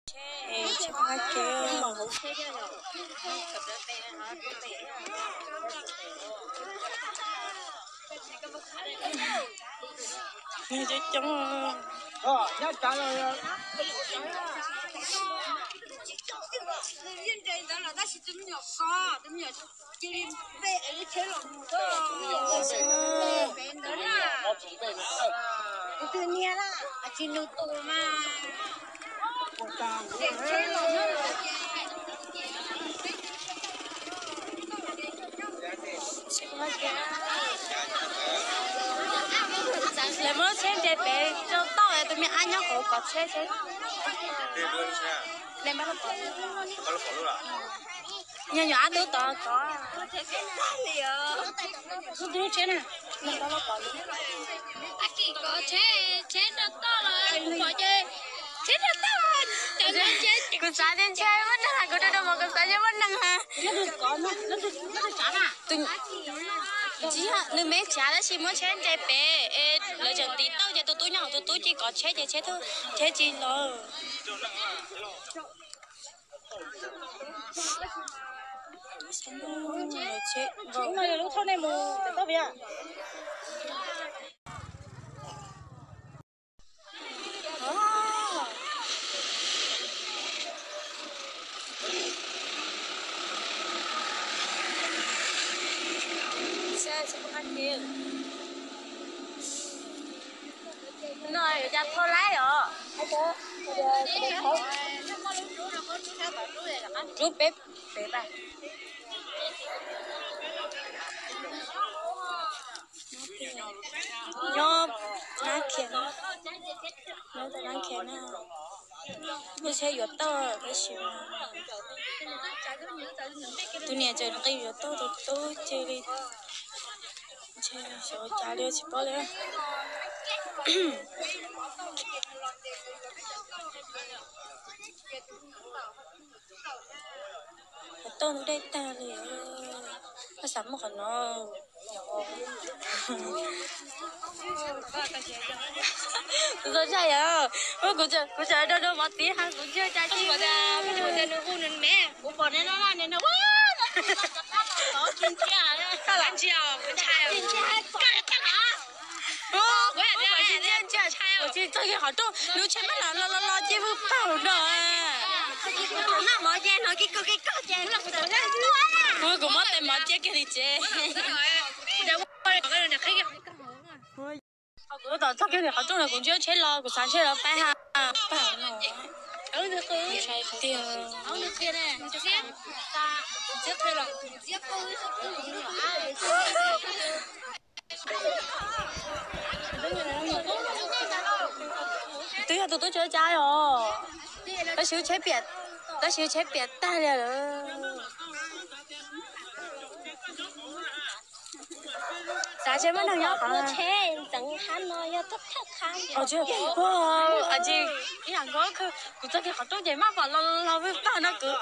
Tsheb, tsheb pab kev. Coob coob. Lawv muab tsheb nce pem rau toj, tus me ab nyob hauv kov tsheb. Nyob nyuam ab tub tod kov. Tub tsheb na. Kuv xav tias ntshe muaj neeg, kuv rau rau mov kuv xav ntshe muaj neeg ha. Nws me tsav tab sis muab tsheb nce pem es lawv tseem tiv tauj ces tus tub nyob hauv tus tub cia li kov tsheb ces tsheb tsis los. No yuav cas thau laib os. Rub peb pem pas. Nyob nab khiav, nyob tau nab khiav na. Muaj tsheb yuav tauj tab sis mas tus niam tseem nqis yuav tauj tus tub cia li. Ntshe xyov cas li tsis paub li. Qhov toj ntub dej tag li. Koj xav muaj qhov no. Kuv txog tshaj yom, kuv tseem rau rau mov tiv ha kuv ntsia cas tsis tias nws hu nws me. Kuv pom neb no ne no. Kuv tsis txog kiag qhov rooj, lub tsheb maj los los los los ces vwj pag no. Kuv kuv muab tes mov cia kiag li tsev. Kuv tom txog kiag qhov rooj no kuv ntsia tsheb los kuv xav ntshe los pab ha. Ntshai tiag. Twb yog tus tub tsheb cab os. Tab sis tsheb piam, tab sis tsheb piam tag li lawm. Xav tsis muaj neeg nyob qhov tsheb ntxeev hab no yog thawj thawj qha. Tsis, ib yam nkaus, kuv txog kiag qhov rooj ces maj pom los los vwj pag no kuv.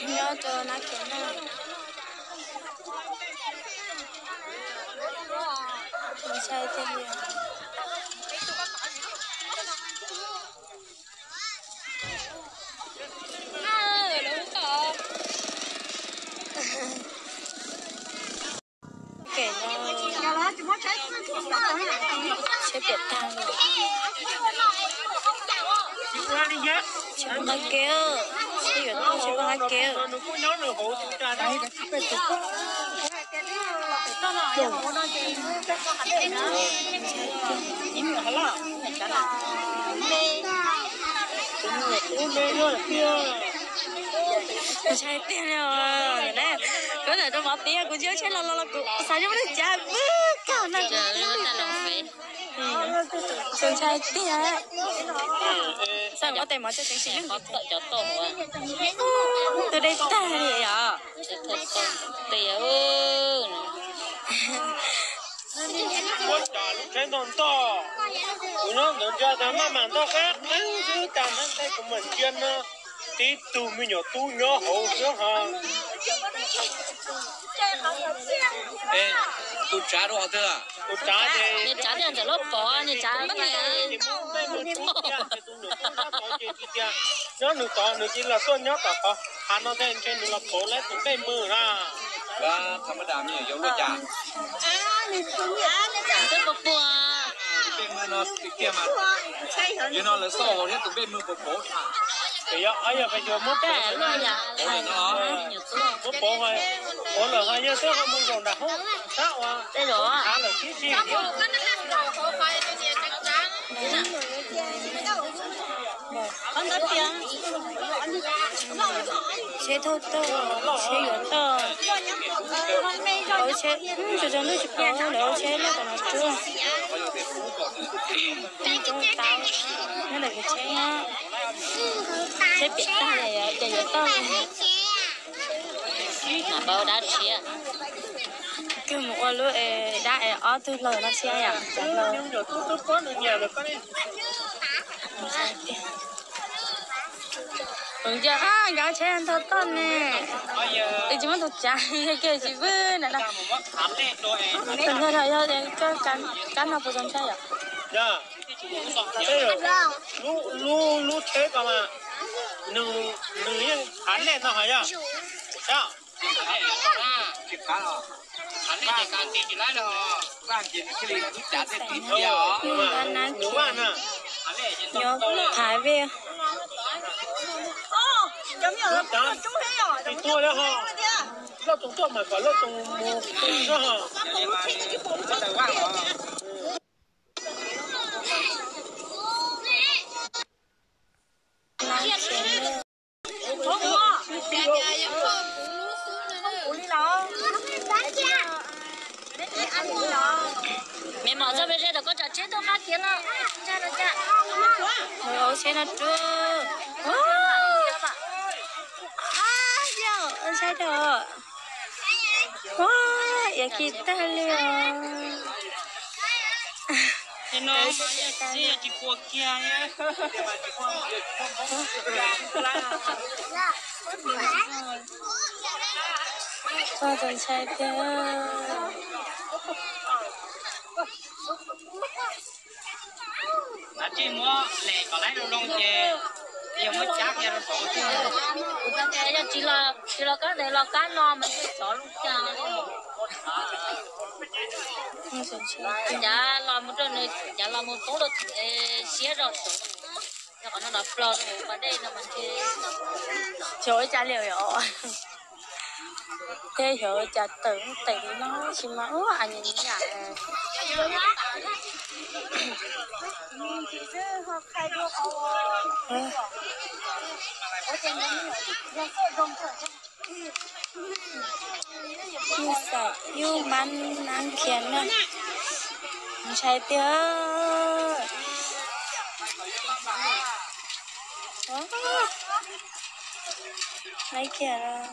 Nyob rau nab khiav na. Ntshai tiag li. Kem no. Tsheb piam tag lawm. Tsis pom qab kev, tsheb yuav tau tsis pom qab kev. Ntshai tiag li os. Kuv ntawm rau mov tiav kuv ntsia tsheb los los los kuv xav nyob ua li cas vwj kag na. Tus ntshai tiag. Xav ua tes mov tseem tsis yeej. Tus dej tag li os. Ua cas lub tsheb ntog ntog, kuv nyob ntawd ntsia tas maj mam ntog qab qeeb xwb, tas hnab ntawd kuv mam ntsia no tib tug me nyuam tub nyob hauv xwb ho. Tus tsav rau qhov twg? Tus tsav ces niag tsav thiaj ntxawm lub pov niag tsav. Ces mus npej mus tus niam txiv tias nyob nws tod, nws cia li los tuaj nyob tom qhov hav no thiab ntshe nws los pauv lawv tus npej mws na. Thas mas das me nyuam yaus luaj cas. Tus npej mws no tiag tiag mas, yog no lawv xauj hauv thiab tus npej mws pauv pauv. Ces yog, yog pes xyuas muab pauv, muab pauv, pauv lawm ho yog twb ho mus zaum nram hoob sab uas av lawm tib si thiab. Tsheb thauj toj, tsheb yuav toj, hauv tsheb, tsaus tsaus ntuj tsis pom lawv hauv tsheb loj tom no tsuag. Coob tau, nyob ntawm kev tsheb na, tsheb piam tag li ces yuav toj li. Mam npau dab tsi, kawg mus ua lub dab es ob tug hlau no thiab yom, cov hlau. Ua ntsia nkawd tsheb ntau toj ne. Es tsis muab tus tsav kiag tsis vwb na. Tus ntawd yog kab no puas zoo ntshai yom? Lub tsheb ko mas nws yeej hav lej no hos yog? Nyob Thái Vej. Loj tus tuaj mas kom loj tus mus. Me mom txog me ze tau koj tsav tsheb tuaj qab kiag no. Ntshai los cas? Lawv hauv tsheb no rub. Yog ntshai dog. Ua, iav khi tag li os. Pog txaus ntshai tiag. Tsis muab lem kom laib zoo zoo ces yog muab cab qhia rau saud. Yog tsis los, tsis los kab ntawd los kab no mas ntshe xyov zoo cas. Cav los mus rau nws, cav los mus poob rau siab zog. Yog qhov no los plog rau hauv pas dej no mas ntshe xyov ua cas li os. Thiab xyov ua cas tawm teem li no tsis mas ua a nyiam nyiam. Yus xav yus mab nab khiav na. Ntshai tiag. Nab khiav.